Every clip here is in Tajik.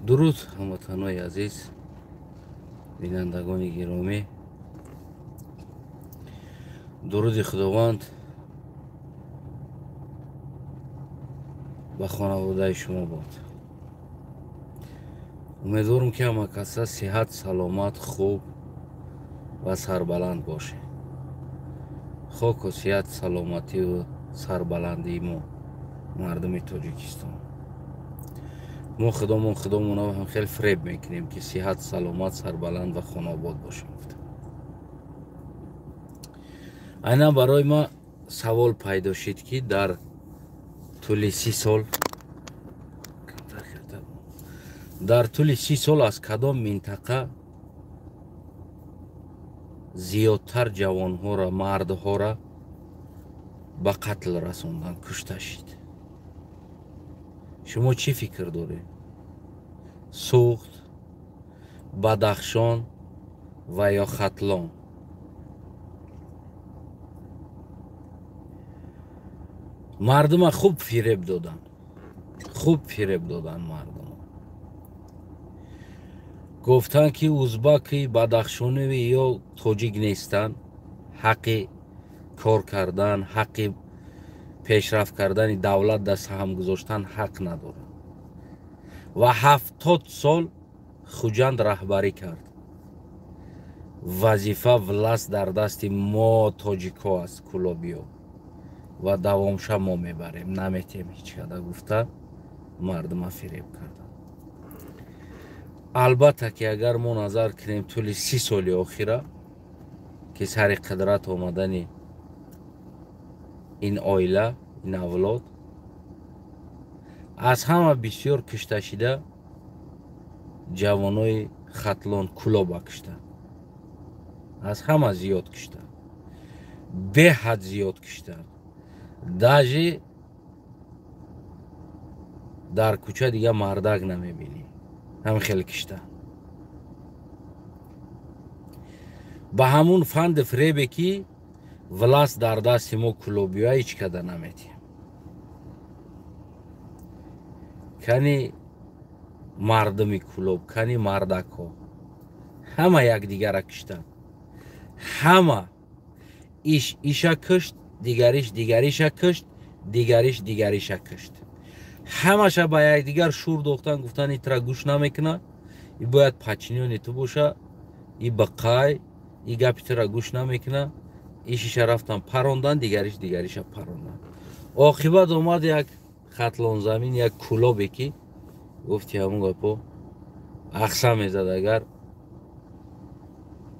Дуруд, ҳамватанои азиз, бинандагони гиромӣ. Дуруди Худованд ба хонаводаи шумо бод. Умедворам, ки ҳама каса сиҳат, саломат, хуб ва сарбаланд бошед. Хоку сиҳат, саломативу сарбаландии мо, мардуми Тоҷикистон. Мо худомон ҳам хеле фиреб мекунем, ки сиҳат, саломат, сарбаланд ва хонаобод бошем. Айнан барои ма савол пайдо шид, ки дар тӯли 30 сол, дар тӯли 30 сол аз кадом минтақа зиёдтар ҷавонҳоро, мардҳоро ба қатл расондан, кушта шид? Шумо чӣ фикр доред? Суғд, Бадахшон ва ё Хатлон? Мардума хуб фиреб доданд, хуб фиреб доданд мардума. Гуфтанд, ки узбаки, бадахшониви ё тоҷик нестанд, ҳаққи кор кардан, ҳаққи пешрафт кардани давлат дар саҳм гузоштан ҳақ надоранд. Ва 70 сол Хуҷанд раҳбарӣ кард. Вазифа, власт дар дасти мо тоҷикҳо аст, кулобиё, ва давомша мо мебарем, наметем ҳеҷ када гуфта мардума фиреб карданд. Албатта, ки агар мо назар кунем тӯли 30 соли охира, ки сари қудрат омадани ин оила, ин авлод, аз ҳама бисёр кушташида ҷавонои Хатлон, Кулоба куштанд. Аз ҳама зиёд куштанд, беҳад зиёд куштанд. Даже дар кӯча дига мардак намебинӣ, ҳам хеле киштанд. Ба ҳамун фанди фиребе, ки власт дар дасти мо кулобиё, ҳеҷ када наметиҳем. Кани мардуми Кулоб, кани мардакҳо ҳама якдигара киштанд. Ҳама иш иша кушт, дигариш дигариша кушт, дигариш дигариша кушт. Ҳамаша ба якдигар шур дохтан, гуфтан: итра гӯш намекуна, и бояд подчинённый ту боша, и бақай, и гапи тура гӯш намекуна. Ишиша рафтан парондан, дигариш дигариша парондан. Оқибат омад як Хатлонзамин, як кулобе, ки гуфти ҳамун гапо ахса мезад, агар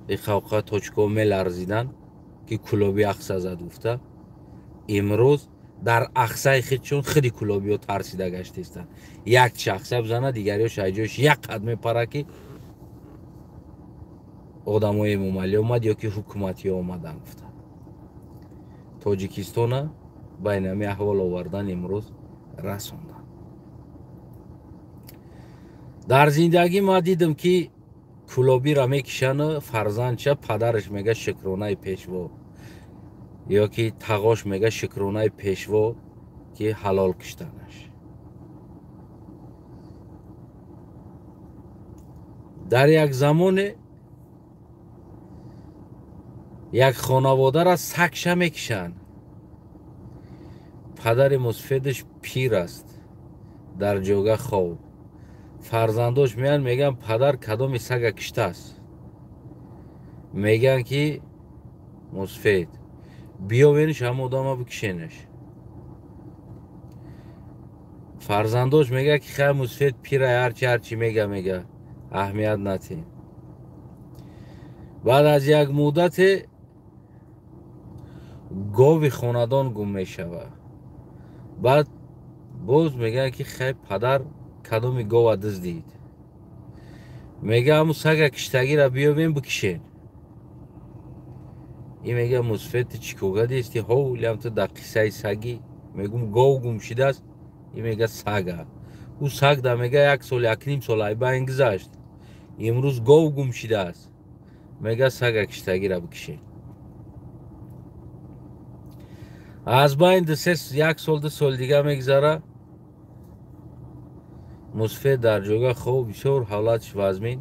и қавқа точко меларзидан, ки кулоби ахса зад гуфта. Имрӯз дар ахсаи худшон худи кулобиё тарсида гаштестанд. Як шахса бизана, дигариёш айҷош як қад мепара, ки одамои эмомалӣ омад ё ки ҳукуматиё омадан гуфта. Тоҷикистона ба инами аҳвол овардан, имрӯз расондан. Дар зиндагӣ ма дидам, ки кулобира мекишану фарзандча падараш мега шукронаи пешво, ё ки тағош мега шукронаи пешво, ки ҳалол киштанаш. Дар як замоне як хонаводара сагша мекишанд. Падари мусфедаш пир аст, дар ҷога хоб. Фарзандош меянд, мегӯянд: падар кадоми сага киштааст? Мегӯянд, ки мусфед биёвениш, ҳама одама бикишенаш. Фарзандош мега, ки хай, мусфед пира, ҳарчи ҳарчи мега мега, аҳамият натем. Баъд аз як муддате гови хонадон гум мешавад. Баъд боз мегӯянд, ки хай, падар кадоми гова дуздид? Мега: ҳамун сага киштагира биёвем, бикишен. И мега: мусфед, ту чӣ кога дисти? Ҳолиам ту дар қиссаи сагӣ. Мегум, гов гум шидааст. И мега сага. Ӯ саг да мега як сол, якним сол айбайн гузашт, имрӯз гов гум шидааст. Мега сага киштагира бикишен. Аз байн ду се, як сол, 2 соли дига мегузара. Мусфед дар ҷойга хоб бисёр ҳолатш вазмин.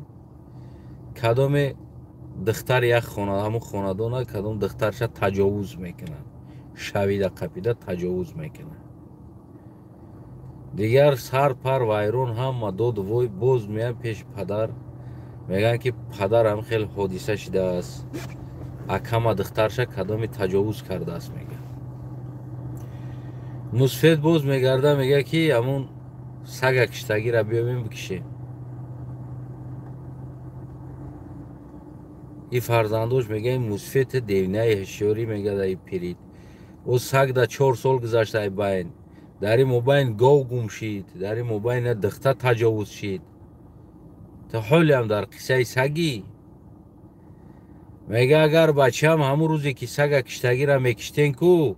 Кадоме духтар як хона, ҳамун хонадона кадом духтарша таҷовуз мекунад, шавида қапида таҷовуз мекунад. Дигар сар пар вайрон, ҳама доду вой. Боз меян пеши падар, мегӯянд ки падарам хеле ҳодиса шидааст, акама духтарша кадоме таҷовуз кардааст, мегӯяд. Мусфед боз мегарда, мегӯяд ки ҳамун сага киштагира биёбем бикишем. И фарзандош мегӯяд мусфети девнаи ҳушёрӣ, мегӯяд ай пирид. О саг да 4 сол гузашта ай байн. Дар ин мобайн гов гум шид, дар ин мобайн духта таҷовуз шид. То ҳолиам дар қиссаи сагӣ. Мега агар бачаам ҳамун рӯзе ки сага киштагира мекиштен ку,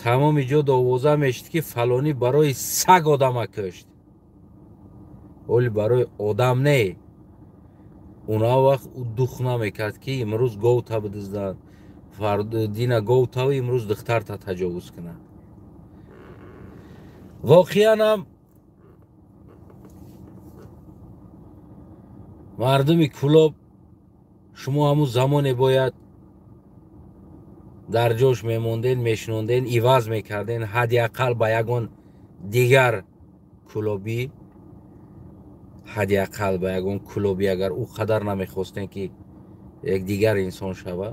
тамоми ҷо довоза мешид ки фалонӣ барои саг одама кушт. Оли барои одам не. Уна вақт ӯ дух намекард ки имрӯз говта бидизданд, дина говтаву имрӯз духтарта таҷовуз кунанд. Воқеан ҳам мардуми Кӯлоб шумо ҳамун замоне бояд дар ҷош мемонден, мешинонден, иваз мекарден, ҳадди ақал ба ягон дигар кӯлобӣ, ҳадди ақал ба ягон кӯлобӣ, агар ӯ қадар намехостен ки як дигар инсон шава,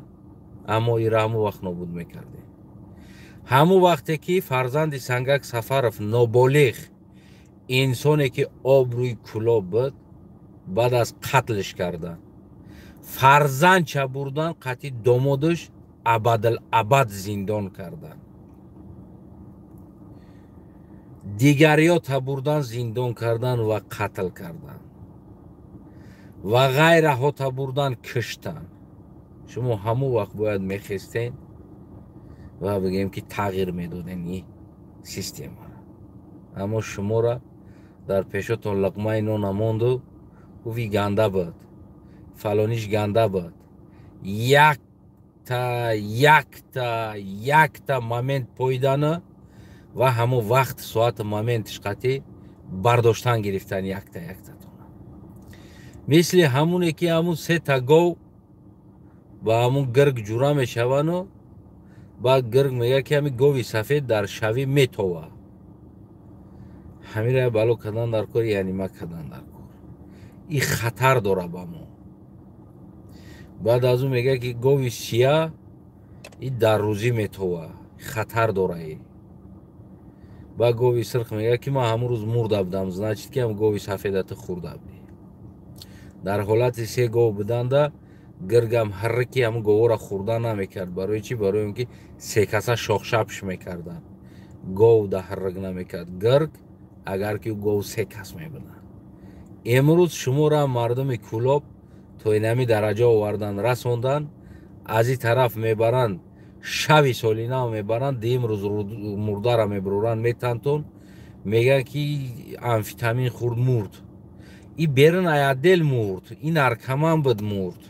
аммо ира ҳамун вақт нобуд мекардем. Ҳамун вақте ки фарзанди Сангак Сафаров ноболиғ инсоне ки обрӯи кӯлоб буд, баъд аз қатлш кардан, фарзандча бурдан, қатъи домодаш абадил абад зиндон кардан, дигариёта бурдан зиндон кардан ва қатл кардан ва ғайраҳота бурдан киштан. Шумо ҳамун вақт бояд мехестен ва бигем ки тағйир медоден ин системаро. Аммо шуморо дар пешотон луқмаи нон намонду, гуфт ганда буд, фалониш ганда буд. Якта момент пойдана ва ҳамон вақт соати моментиш қатъи бардоштан гирифтан якта яктатона. Мисли ҳамоне ки ҳамун сета гов ба ҳамун гирг ҷура мешавану баъд гирг мегӯяд ки ҳамин гови сафед дар шавӣ метова. Ҳамира бало кардан дар кор, яъне ма кардан дар кор. И хатар дора ба мо. Баъд аз ӯ мегӯяд ки гови сия и дар рӯзӣ метова, хатар дора. Баъд гови сирх мегӯяд ки ман ҳамун рӯз мурда будам, значит ки ҳам гови сафедата хӯрда будӣ. Дар ҳолати се гов буданда гиргам ҳарраки ҳамун говора хӯрда намекард. Барои чӣ? Барои он ки се каса шохшапш мекарданд. Гов да ҳаррак намекард гирг, агар ки гов се кас мебуданд. Имрӯз шуморо мардуми Кӯлоб то инами дараҷа овардан, расондан, аз ин тараф мебаранд, шави соли нав мебаранд, имрӯз мурдара мебуранд, метантон, мегӯянд ки амфитамин хӯрд, мурд. И берун аяддел мурд, и наркоман буд, мурд.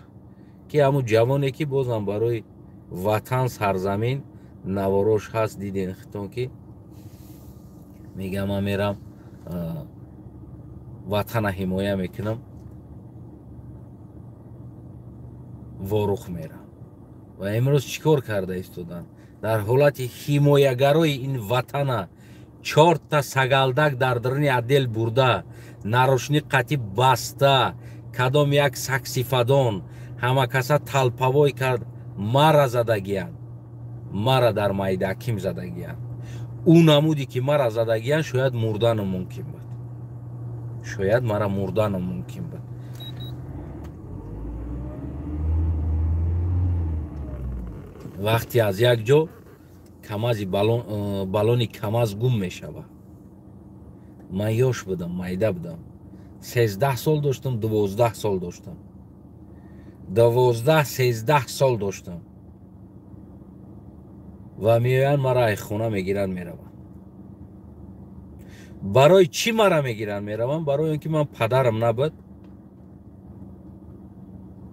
Ки ҳамун ҷавоне ки бозам барои ватан сарзамин наворош ҳаст, диден хитон ки мегӯям ман мерам ватана ҳимоя мекунам, ворух мерам. Ва имрӯз чӣ кор карда истоданд? Дар ҳолати ҳимоягарои ин ватана 4та сагалдак дар даруни отдел бурда, нарошни қатъи баста, кадом як саксифадон ҳама каса талпавой кард, мара задагиянд, мара дар майдаким задагиянд. Ӯ намуде ки мара задагиянд, шояд мурдану мумкин буд, шояд мара мурдану мумкин буд. Вақте аз як ҷо камази балони камаз гум мешавад. Ман ёш будам, майда будам, 13 сол доштам, 12 сол доштам, 12-13 сол доштам. Ва меоянд мара ай хона мегиранд, мераванд. Барои чӣ мара мегиранд мераванд? Барои он ки ман падарам набуд,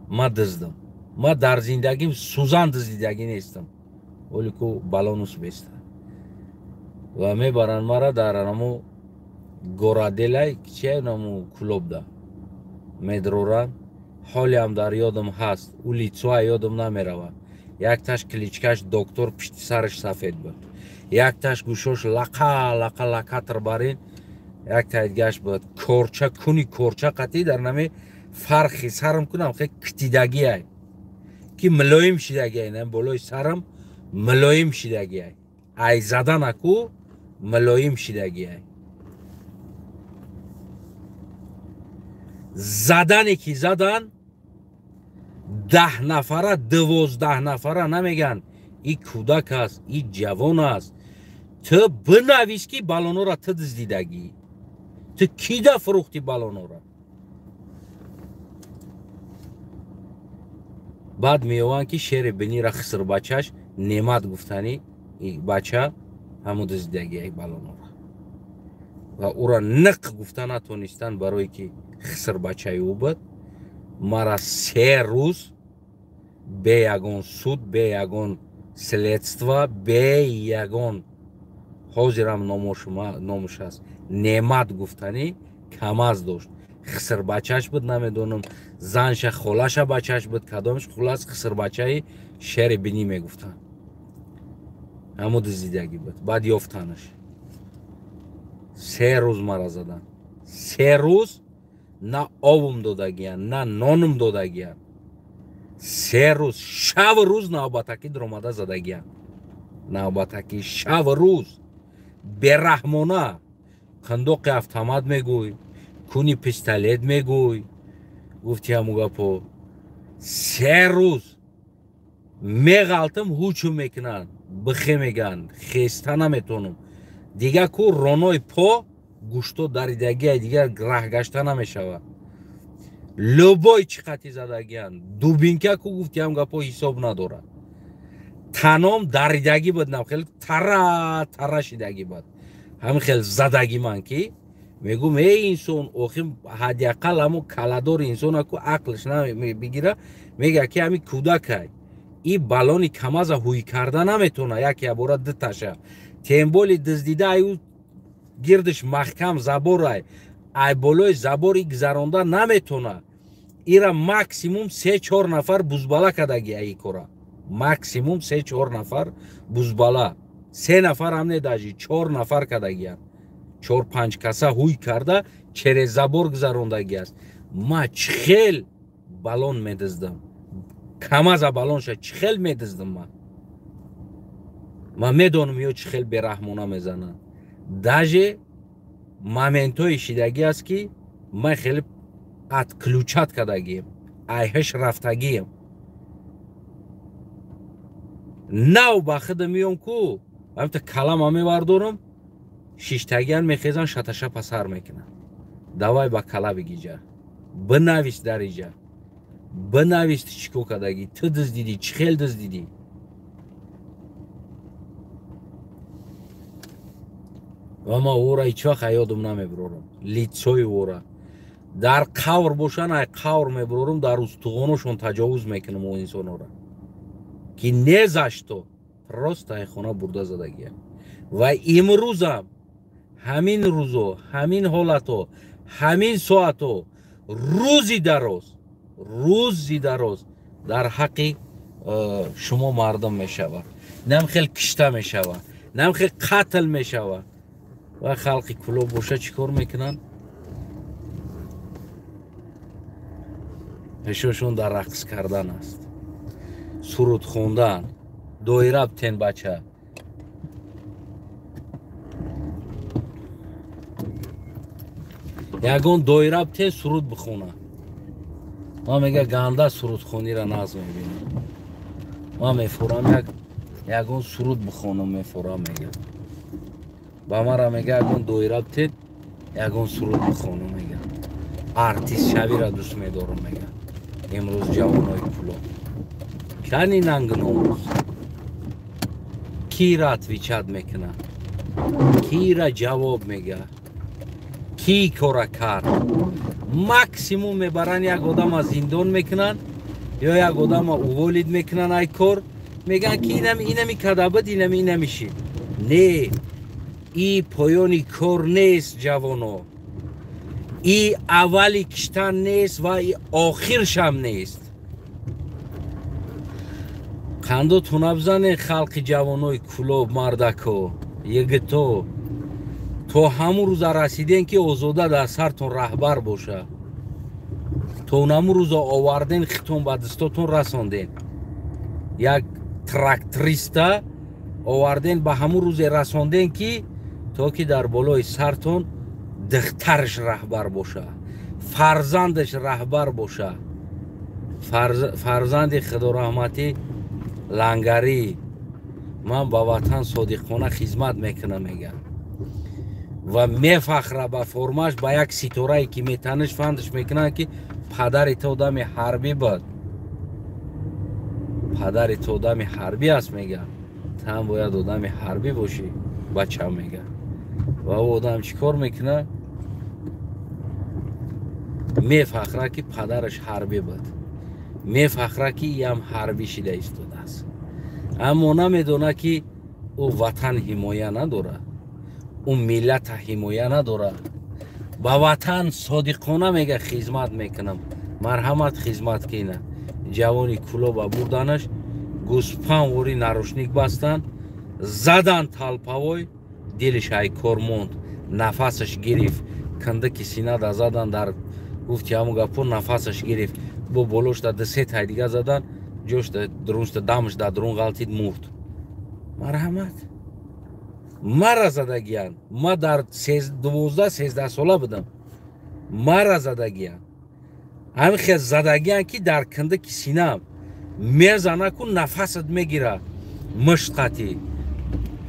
ман дуздам. Ман дар зиндагим сӯзан дуздидагӣ нестам, оле ку балонус беста. Ва мебаранд мара дар анамо Гораделай чия наму клубда медроран. Ҳолиам дар ёдам ҳаст, ӯ лицоа ёдам намерава. Якташ кличкаш доктор, пишти сараш сафед буд, якташ гӯшош лақа лақа лакатр барин, якта дигаш буд корча, куни корча қатӣ дар нами фархи сарам кунам хе китидагиай ки мулоим шидагиай, на болои сарам мулоим шидагиай, ай заданаку мулоим шидагиай. Задане ки задан 10 нафара 12 нафара намеган и кӯдак аст, и ҷавон аст. Ту бинавис ки балонора ту дуздидагӣ, ту кида фурӯхти балонора. Баъд меёванд ки шери бинира хисрбачаш немат гуфтани бача ҳамун дуздидагии балонора ва ӯра ниқ гуфта натонистанд, барое ки хисрбачаи ӯ буд. Мара 3 рӯз бе ягон суд, бе ягон следства, бе ягон ҳозирам номуш аст, немат гуфтанӣ камаз дошт. Хисрбачаш буд, намедонам занша холаша бачаш буд, кадомш, хулас хисрбачаи шери бинӣ мегуфтанд, ҳамун дуздидагӣ буд. Баъд ёфтанаш 3 рӯз мара задан, 3 рӯз на овум додагиян, на нонум додагиян. 3 рӯз шаву рӯз навбатакӣ дуромада задагиян, навбатакӣ шаву рӯз бераҳмона. Қандоқи автомат мегӯй, куни пистолет мегӯй, гуфти ҳаму гапо. 3 рӯз меғалтам, ҳучум мекунанд, бихе мегӯянд, хеста наметонам. Дига ку ронои по гӯшто даридагия, дигар раҳ гашта намешавад. Любой чӣ қати задагиянд, дубинка ку гуфти ҳам гапо ҳисоб надорад. Таном даридагӣ буд, нам хел тара тара шидагӣ буд. Ҳамин хел задагӣ ман ки мегӯм эй инсон, охир ҳадди ақал ҳамун каладори инсона ку ақлш намебигира, мега ки ҳамин кӯдакай и балони камаза ҳуй карда наметона, яке ябора дуташа темболи дуздида ай ӯ гирдиш маҳкам заборай, ай болои забори гузаронда наметона. Ира максимум 3-4 нафар бузбала кадаги ай кора, максимум 3-4 нафар бузбала, 3 нафар ҳам не, даже 4 нафар кадагиянд, 4-5 каса ҳуй карда через забор гузарондагӣ аст. Ма чӣ хел балон медиздам, камаза балонша чӣ хел медиздам. Ман медонам ё чӣ хел бераҳмона мезананд. Даже моментҳои шидагӣ аст ки ман хеле отключат кардагием, айҳеш рафтагием. Нав ба худам меём ку ҳамта калама мевардорам, шиштагиян мехезан, шаташа пасар мекунам. Давай ба кала бигиҷа, бинавис дар иҷа, бинавис ту чӣ кор кардагӣ, ту дуздидӣ, чӣ хел дуздидӣ. Ва ман ӯра ҳеҷ вақт ёдам намебурорам, лицои ӯра. Дар қавр бошан, ай қавр мебурорам, дар устуғоношон таҷовуз мекунам о инсонора ки не за что, просто ай хона бурда задагия. Ва имрӯзам ҳамин рӯзо, ҳамин ҳолато, ҳамин соато, рӯзи дароз, рӯзи дароз дар ҳаққи шумо мардум мешавад, нам хел кишта мешавад, нам хел қатл мешавад. Ва халқи Кӯлоб боша чӣ кор мекунанд? Пешошон дар рақс кардан аст, суруд хондан, доира бтен бача. Ягон доира бтен суруд бихона. Ман мега ганда сурудхонира нағз мебинам. Ман мефурам ягон суруд бихонам, мефурам мега. Ба мара мега ягон доира бтен, ягон суруд бихонам мега. Артист шавира дӯст медорам мега. Имрӯз ҷавонои Кӯлоб. Кани нанг номус? Кира отвечать мекунад? Кира ҷавоб мега? Ки кора кард? Максимум мебаранд як одама зиндон мекунанд ё як одама уволид мекунанд ай кор, мегӯянд ки инами када буд, инами шид. Не, И поёни кор нест, ҷавоно. И аввали киштан нест ва и охиршам нест. Қандотона бизанед, халқи ҷавонои Кӯлоб, мардако, йигито. То ҳамун рӯза расидем, ки Озода дар сартон раҳбар боша. То ҳамун рӯза оварден, хитон ба дастотон расонден. Як тракториста оварден, ба ҳамун рӯзе расонден, ки то ки дар болои сартон духтараш раҳбар боша, фарзандаш раҳбар боша. Фарзанди худораҳматӣ Лангарӣ, ман ба ватан содиқона хизмат мекунам, мега. Ва мефахра ба формаш, ба як ситорае ки метаниш фандаш мекунанд, ки падари ту одами ҳарбӣ буд, падари ту одами ҳарбӣ аст, мега. Ту ҳам бояд одами ҳарбӣ бошӣ, бача, мега. Ва ӯ одам чӣ кор мекунад? Мефахра, ки падараш ҳарбӣ буд, мефахра, ки иам ҳарбӣ шида истодааст, аммо намедонад, ки ӯ ватан ҳимоя надорад, ӯ миллата ҳимоя надорад. Ба ватан содиқона, мега, хизмат мекунам. Марҳамат, хизмат кина. Ҷавони Кӯлоба бурданаш, гӯспан вори наручник бастан, задан талпавой, дилиш айкор монд, нафасаш гирифт, киндаки синада задан, дар гуфти ҳамун гапо нафасаш гирифт, бо болошда ду-се тай дига задан, ҷошда дуруншда дамаш дар дурун ғалтид, мурд. Марҳамат, мара задагиян. Ма дар 12-13 сола будам, мара задагиян. Ҳамин хел задагиян, ки дар киндаки синам мезана ку, нафасат мегира, мушт қатӣ,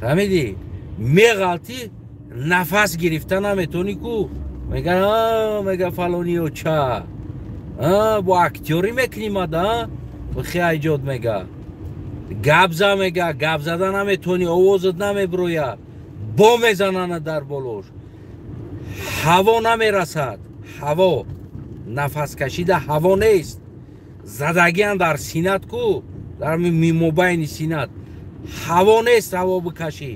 фаҳмидӣ, меғалтӣ, нафас гирифта наметонӣ ку. Мега, мега, фалониё ча бо актёрӣ мекунӣ мада бихе айҷод, мега, гап за, мега, гап зада наметонӣ, овозат намеброя, бо мезанана дар болош, ҳаво намерасад, ҳаво нафас кашида ҳаво нест. Задагиан дар синат ку, дар мобайни синат ҳаво нест, ҳаво бикашӣ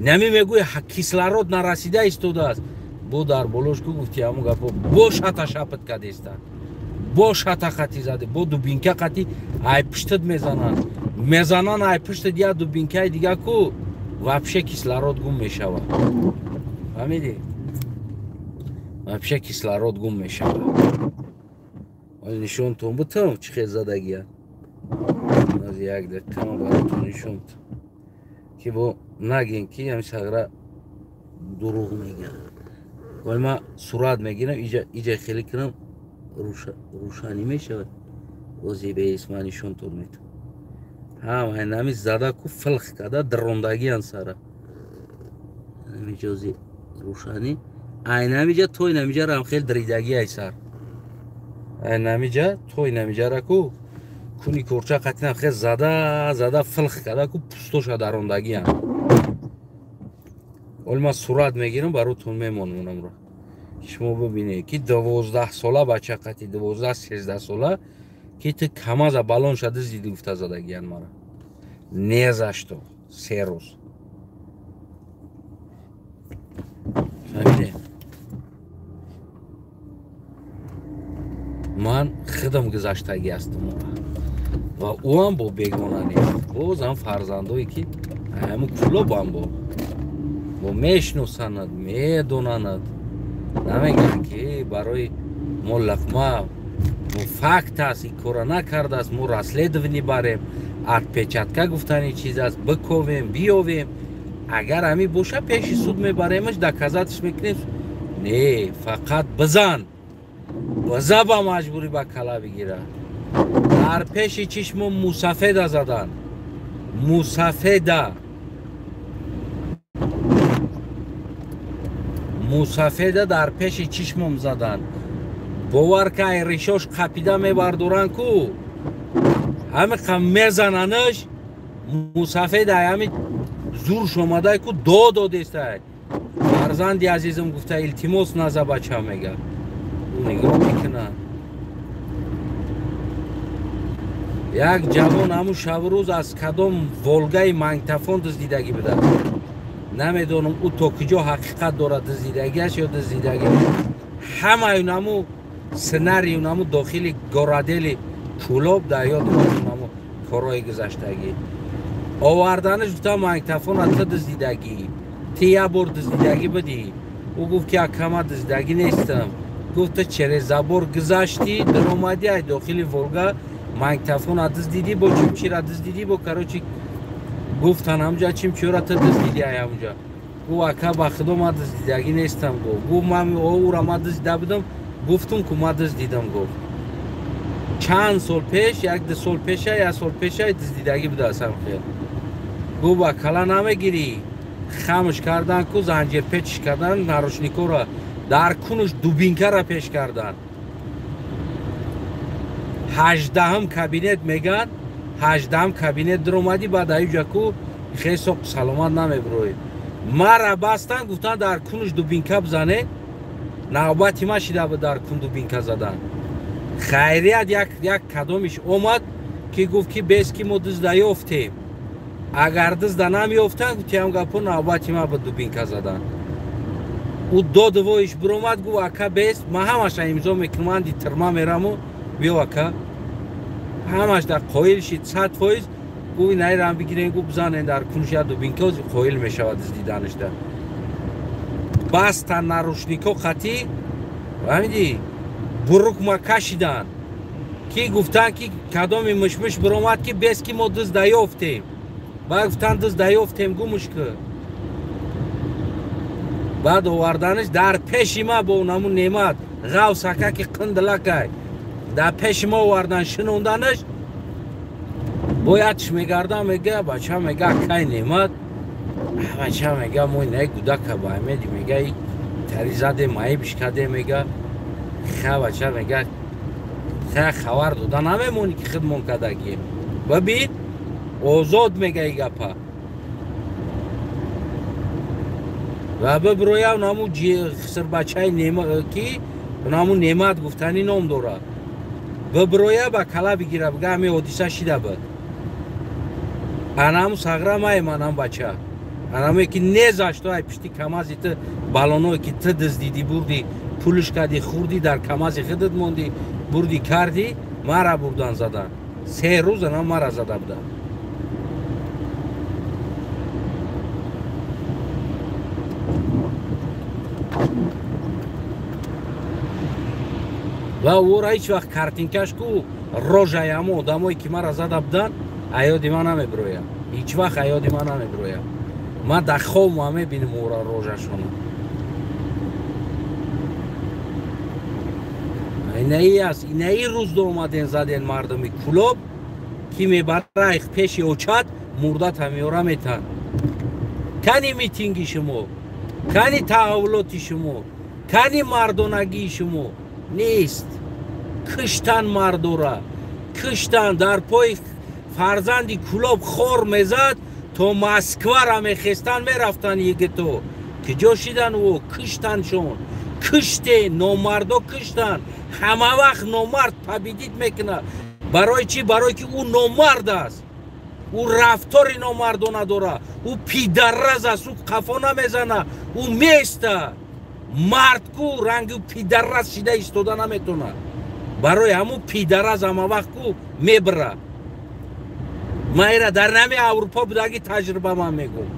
нами, мегӯи, кислород нарасида истодааст. Бо дар болош ку, гуфти ҳамун гапо, бо шата шапат кадеста, бо шата қати заде, бо дубинка қати ай пуштат мезананд, мезананд ай пуштат як дубинкаи дига ку, вообще кислород гум мешавад, фаҳмидӣ, вообще кислород гум мешавад. Ҳоли нишонтон бутам, чӣ хел задагия. Аз як дақиқа ман баротон нишон, ки бо нагин, ки ҳами сагра дурӯғ мегӯяд. Вале ман сурат мегирам, иҷа хеле кунам, рӯшанӣ мешавад. Ози беис ман нишонтон метам. Ҳам ҳайнами зада ку, филх када дарондагиян сара. Ҳамиҷози рӯшанӣ, айнамиҷа то инамиҷарам хел даридагӣ ай сар. Айнамиҷа то инамиҷара ку, куни корча қатинам хел зада зада филх када ку, пустоша дарондагиян. Оли ман сурат мегирам, баротон мемонам онамро, шумо бибинед, ки 12 сола бача қати, 12-13 сола, ки ту камаза балонша дуздиди гуфта задагиян мара. Не за что, 3 рӯз. Фаҳмидем? Ман худам гузаштагӣ ҳастам ва ӯам бо бегона нест. Бозам фарзандое, ки ҳамун Кӯлобам бо мешиносанад, медонанад, намегӯянд, ки барои мо луқма, мо факт аст, ин кора накардааст, мо расследование барем, отпечатка гуфтани чиз аст, биковем, биёвем. Агар ҳамин боша, пеши суд мебаремаш, доказатиш мекунем. Не, фақат бизан, биза, ба маҷбурӣ ба кала бигира. Дар пеши чишмо мусафеда задан, мусафеда, мусафеда дар пеши чишмом задан. Бовар ка, ай ришош қапида мебардоранд ку, ҳамиқа мезананаш. Мусафеда ҳами зурш омадай ку, дод додестай. Фарзанди азизам, гуфта, илтимос, наза, бача, мега. Ӯ нигоҳ мекунад. Як ҷавон ҳамун шабу рӯз аз кадом Волгаи магнитофон дуздидагӣ будааст. Намедонам ӯ то куҷо ҳақиқат дорад, дуздидагиаш ё дуздидагӣ. Ҳамаи наму сценарию наму дохили городели Кӯлоб дар ёд наму корҳои гузаштагӣ. Оварданаш гуфтам магнитофона ту дуздидагӣ, ти як бор дуздидагӣ бидӣ. Ӯ гуфт ки акама дуздидагӣ нестам. Гуфт ту через забор гузаштӣ, даромадӣ ай дохили Волга, магнитофона дуздидӣ, бо чимчира дуздидӣ, бо короче гуфтан ҳамҷа чимчиёра ту дуздидӣ ай ҳамҷа. Гуфт ака ба худо ман дуздидагӣ нестам. Гуфт гуфт ман ӯра ман дуздида будам, гуфтум ку ман дуздидам. Гуфт чанд сол пеш, як ду сол пеша, як сол пеша дуздидагӣ будааст ҳам хел. Гуфт ба кала намегирӣ. Хамш кардан ку занҷирпечш кардан, нарушникора дар кунуш дубинкара пеш кардан. 18-м кабинет меган, 18-м кабинет даромадӣ, баъд аюҷа ку хесоқ саломат намебироӣ. Мара бастан, гуфтан дар кунуш дубинка бизане. Навбати ма шида буд дар кун дубинка задан. Хайрият як кадомиш омад ки гуфт ки бес ки мо дузда ёфтем. Агар дузда намёфтан, гуфтиам гапо навбати ма буд дубинка задан. Ӯ додвоиш биромад, гуфт ака бес, ман ҳамаша имзо мекунам, анди тирма мераму биё ака. Ҳамаш дар қоил шид 100%. Гуфт инайрам бигирен, гуфт бизанен дар кунш як дубинка, қоил мешавад диданашда. Бастан нарушнико қатӣ, фаҳмидӣ, бурукма кашидан ки гуфтан ки кадоми мишмиш биромад ки бес ки мо дузда ёфтем. Баъд гуфтан дузда ёфтем, гумуш ку. Баъд оварданаш дар пеши ма бо наму Немат ғавсака ки қиндилакай дар пеши ма овардан шинонданаш. Бояд мегардам, мега бача, мега акай Немат, бача мега мо инаи гудака баамеди, мега тари заде маибш каде, мега ха бача, мега ха хабар дода намемонӣ ки хидмон кардагием. Бибин озод мега и гапа. Ва бибирояв наму хисрбачаи ки наму Немат гуфтанӣ ном дорад. Бибироя ба кала бигира, бига ҳами ҳодиса шида буд. Анаму сағра маем, анам бача. Анаме ки незашто ай пишти камази ту балоное ки ту дуздидӣ, бурдӣ, пулш кардӣ, хӯрдӣ, дар камази худат мондӣ, бурдӣ кардӣ, мара бурдан задан. 3 рӯз анам мара зада буданд. Ва ӯра ҳеҷ вақт картинкаш ку рожаи ҳамо одамое ки мара зада буданд, аёди ман намебирояд. Ҳеҷ вақт аёди ман намебирояд. Ман дар хобма мебинам ӯра рожашона. Инаи аст, инаи рӯз омаден заден мардуми Кӯлоб ки мебара пеши очат мурдата меёра метан. Кани митинги шумо, кани таҳаввулоти шумо, кани мардонагии шумо нест. Киштан мардора, киштан дар пои фарзанди Кӯлоб хор мезад, то Москвара мехестан мерафтан егито. Киҷо шидан ӯ киштаншон. Киште номардо киштан. Ҳама вақт номард победит мекунад. Барои чӣ? Барои ки ӯ номард аст. Ӯ рафтори номардона дорад. Ӯ пидарраз аст, ӯ қафо намезана, ӯ места. Мард ку ранги пидарраз шида истода наметонад. Барои ҳамун пидарраз ҳама вақт ку мебира. Ман ира дар нами Аврупо будаги таҷриба ман мегӯм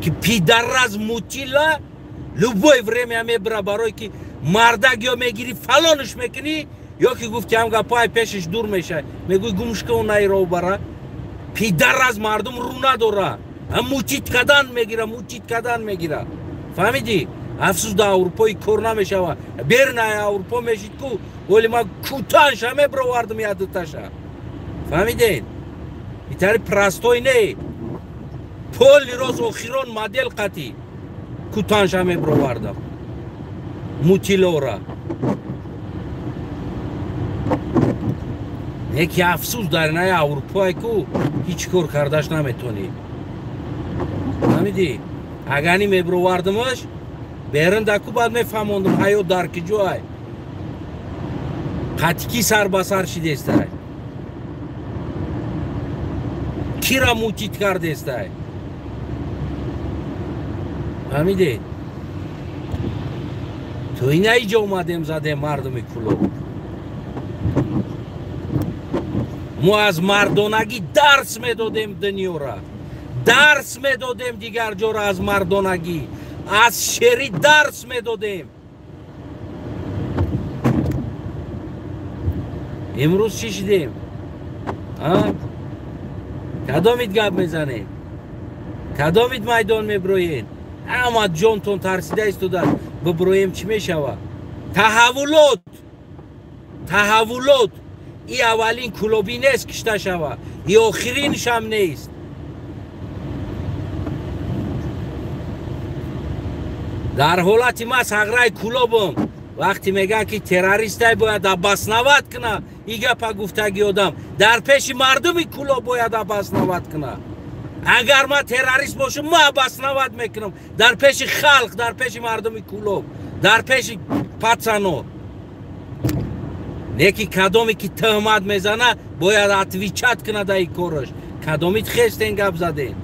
ки пидарраз мутила любое время мебира, барое ки мардак ё мегирӣ фалонш мекунӣ, ё ки гуфти ҳам гапҳои пешаш дур мешавад, мегӯй гумшка онаиро бара. Пидарраз мардум рӯ надора, мутит кардан мегира, мутит кардан мегира. Фаҳмидӣ? Афсӯс дар Аврупои кор намешавад. Берун ай Аврупо мешид ку, вале ман кутанша мебировардам як дуташа. Фаҳмидед? Итари простой не. Поли роз охирон модел қатӣ кутанша мебировардам. Мутилора. Неки афсӯс дар инаи Аврупое ку ҳеҷ кор кардаш наметонӣ. Фаҳмидӣ? Агани мебировардамаш, берун даку баъд мефаҳмондам ҳаёт дар киҷоай. Қатӣ ки сар ба сар шидестай. Кира мутит кардестай. Фаҳмидед? То ина иҷо омадем, задем мардуми Кӯлоб. Мо аз мардонагӣ дарс медодем дунёра, дарс медодем дигар ҷора, аз мардонагӣ, аз шерӣ дарс медодем. Имрӯз чӣ шидем? Кадомит гап мезанем? Кадомит майдон меброем? Ҳама ҷонтон тарсида истода, биброем чӣ мешавад? Таҳаввулот, таҳаввулот. И аввалин кӯлобӣ нест кишта шава, и охириншам нест. Дар ҳолати ма сағраи кӯлобам, вақте мегӯянд ки террористай бояд обосновать куна, и гапа гуфтаги одам дар пеши мардуми кӯлоб бояд обосновать куна. Агар ман террорист бошам, ма обосновать мекунам дар пеши халқ, дар пеши мардуми кӯлоб, дар пеши пацано. Неки кадоме ки тӯҳмат мезана, бояд отвечать куна дар ин кораш. Кадомит хестен гап заден?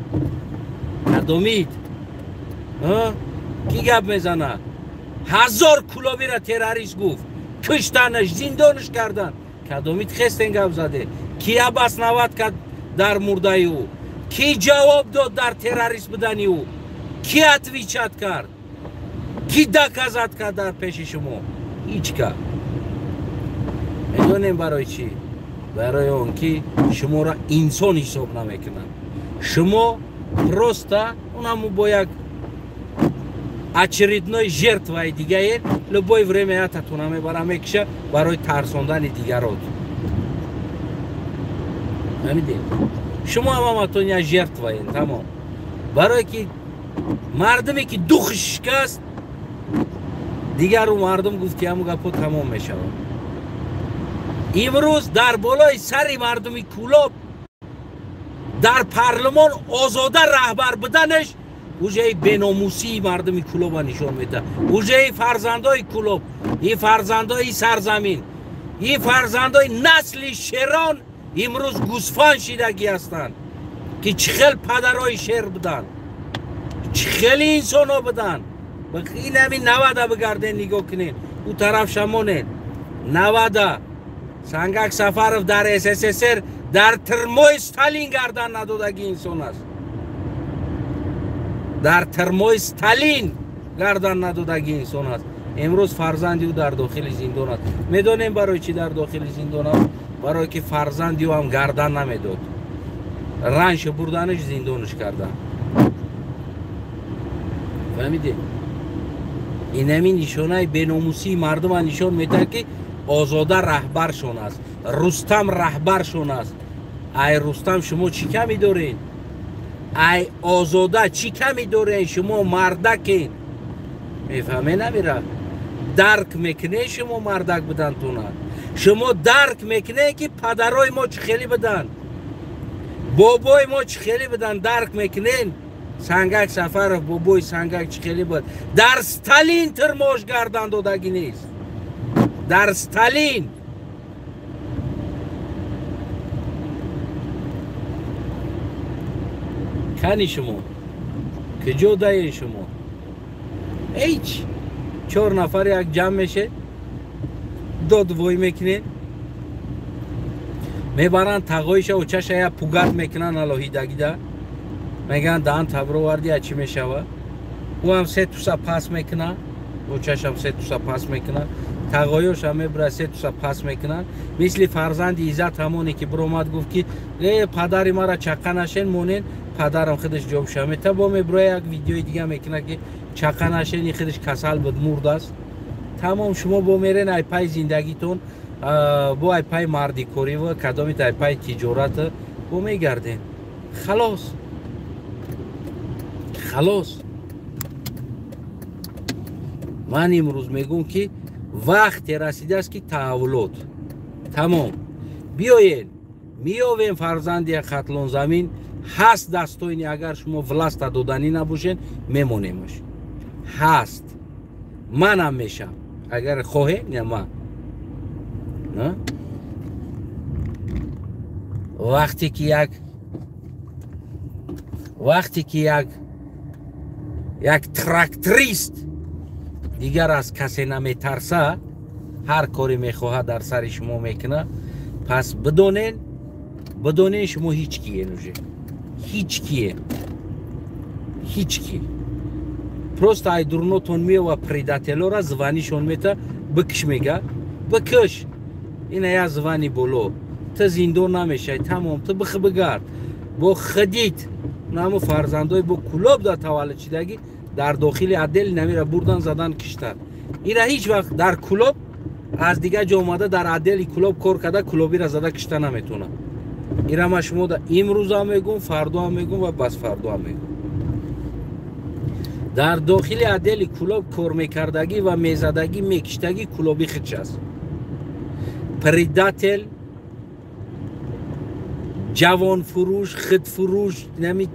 Кадомит? Ки гап мезана? 1000 кӯлобира террорист гуфт, киштанаш, зиндонаш кардан. Кадомит хестен гап заде? Ки обосновать кард дар мурдаи ӯ? Ки ҷавоб дод дар террорист будани ӯ? Ки отвечать кард? Ки доказать кард дар пеши шумо? Ҳеҷ кас. Медонем барои чӣ? Барои он ки шуморо инсон ҳисоб намекунанд. Шумо просто унаму бо як очередной жертваи дигае, любое время ятатона мебара, мекиша барои тарсондани дигарот. Фаҳмидед? Шумо ҳаматон як жертваен, тамом. Барое ки мардуме ки духш шикаст, дигару мардум гуфт ки ҳамун гапҳо тамом мешавад. Имрӯз дар болои сари мардуми Кӯлоб дар парлумон озода раҳбар буданаш уже беномусии мардуми Кӯлоба нишон медиҳад. Уже фарзандои Кӯлоб, и фарзандои сарзамин, и фарзандои насли шерон имрӯз гӯсфанд шидагӣ ҳастанд, ки чӣ хел падарои шер буданд, чӣ хели инсонҳо буданд. Ин ҳамин навада бигарден, нигоҳ кунед, ӯ тараф шамонед. Навада Сангак Сафаров дар СССР дар тирмои Сталин гардан надодаги инсон аст. Дар тирмои Сталин гардан надодаги инсон аст. Имрӯз фарзанди ӯ дар дохили зиндон аст. Медонем барои чӣ дар дохили зиндон аст? Барое ки фарзанди ӯ ҳам гардан намедод. Ранш бурданаш зиндонаш кардан. Фаҳмидед? Инами нишонаи беномусии мардума нишон медиҳад, ки озода раҳбаршон аст, Рустам раҳбаршон аст. Ай Рустам шумо чӣ ками доред? Ай озода чӣ ками доред? Шумо мардакед. Мефаҳме намира? Дарк мекунед шумо мардак будантона. Шумо дарк мекунед ки падарои мо чӣ хеле буданд, бобои мо чӣ хеле буданд, дарк мекунед? Сангак Сафаров бобои Сангак чӣ хеле буд? Дар Сталин тирмош гардан додагӣ нест. Дар Сталин. Кани шумо? Куҷо даен шумо? Ҳеҷ. 4 нафар як ҷамъ мешед, дод вой мекунед, мебаранд тағоиша очаша як пугат мекунанд алоҳидагида, мегӯянд даҳан таброварди, я чӣ мешава? Ӯ ҳам се туса пас мекунад, очашам се туса пас мекунад, тағоёшам мебурад, се туса пас мекунад. Мисли фарзанди Иззат ҳамоне ки биромад гуфт ки падари мара чақа нашен, монен, падарам худаш ҷобша мета. Бо мебура як видеои дига мекунад ки чақа нашен, и худаш касал буд, мурдааст. Тамом, шумо бо мерен ай пай зиндагитон, бо ай пай мардикорива, кадомит ай пай тиҷората бо мегарден. Халос, халос. Ман имрӯз мегӯм ки вақте расидааст ки таҳаввулот тамом. Биёед, меёвем фарзанди Хатлонзамин ҳаст дастоини, агар шумо власта доданӣ набошед, мемонемаш. Ҳаст. Манам мешам. Агар хоҳед, не ман. Вақте ки як Як тракторист дигар аз касе наметарса, ҳар коре мехоҳад дар сари шумо мекунад. Пас бидонен, бидонен, шумо ҳеҷ киен уже. Ҳеҷ киен. Ҳеҷ ки. Просто ай дурнотон меова предателора званишон мета, бикш мега. Бикш. Ина я звани боло. Ту зиндон намешай, тамом, ту бих бигард. Бо хидит наму фарзандои бо кулоб да таваллуд шидагӣ дар дохили отдел намира бурдан, задан, киштан. Ина ҳеҷ вақт дар кулоб аз дигар ҷо омада дар отдели кулоб кор карда кулобира зада кишта наметавонад. Ира ма шумо да имрӯзам мегӯм, фардоам мегӯм ва бас фардоам мегӯм. Дар дохили отдели кулоб кор мекардагӣ ва мезадагӣ, мекиштагӣ кулоби худш аст. Предатель, ҷавонфурӯш, худфурӯш, нами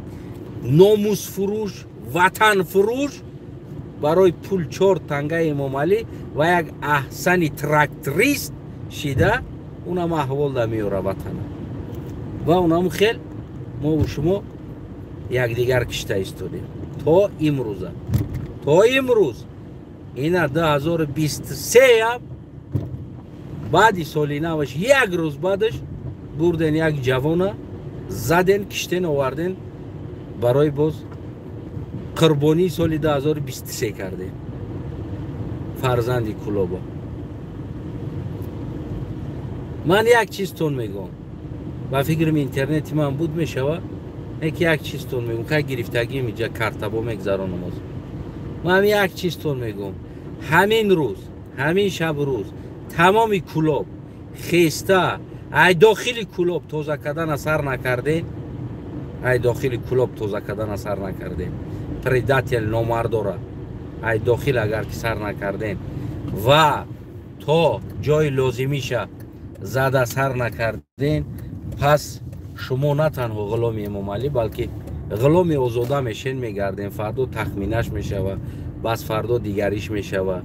номусфурӯш, ватанфурӯш барои пул 4 тангаи Эмомалӣ ва як аҳсани тракторист шида унам аҳвол да меёра ватана. Ва унам хел мо шумо якдигар кишта истодем то имрӯза. То имрӯз ина 2023 баъди соли наваш як рӯз баъдаш бурден як ҷавона заден, киштен, оварден барои боз қурбонии соли 2023 кардем. Фарзанди кулоба. Ман як чизтон мегӯм. Ба фикрам интернети ман буд мешава, не ки як чизтон мегӯм. Кай гирифтагим иҷа картабо мегзаронам оз. Ман як чизтон мегӯм. Ҳамин рӯз, ҳамин шаб рӯз тамоми кулоб хеста ай дохили кулоб тоза кардан асар накардем. Ай дохили кулоб тоза кардан асар накардем. Предатель номардора ай дохил агар ки сар накардем ва то ҷои лозимиша зада сар накардем, пас шумо на танҳо ғуломи Эмомалӣ, балки ғуломи озода мешен, мегардем. Фардо тахминаш мешава, бас фардо дигариш мешава,